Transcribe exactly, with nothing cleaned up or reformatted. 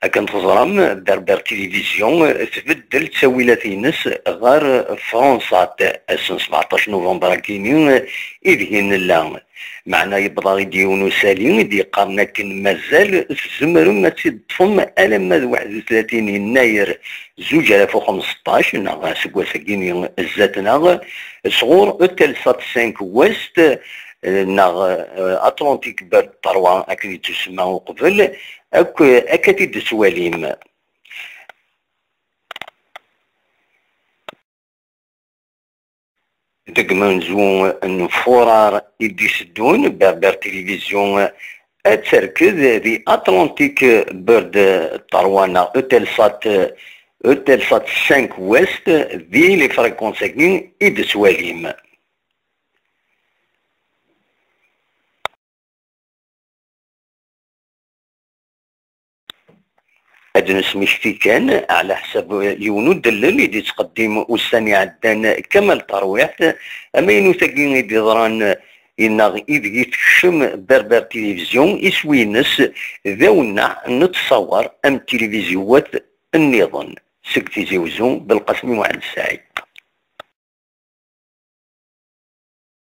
Akken teẓram, Berber Télévision tbeddel ttawilat-ines ɣer Fransat ass n sbeɛṭac november-agi ideg i nella. Meɛna yewweḍ-aɣ-id yiwen usali i d-yeqqaren akken mazal tzemrem ad tt-id-ṭṭfem alamma d waḥed u tlatin yennayer zuǧ alaf u xemseṭṭac, neɣ aseggas-agi zdat-neɣ, sɣur Eutelsat cinq Ouest, eh, neɣ, eh, Atlantic Bird trois akken i d-tusemma uqbel, akk akka t-id-tettwalim. Deg umenzu n Furar i d-iteddun, Berber Télévision ad terked di Atlantic Bird trois neɣ Eutelsat, Eutelsat cinq Ouest, di les fréquences-agi i d-tettwalim. Ad d-nesmekti kan, ɛla ḥsab yiwen udellel i d-yettqeddim ussan iɛeddan Kamal Terwiḥt, amaynut-agi i d-yeḍran, neɣ ideg i tekcem Berber Télévision, iswi-ines d awenneɛ n ttṣawar am tilivizyuwat nniḍen, seg Tizi Wezzu, Belqasem Muḥend Saɛid.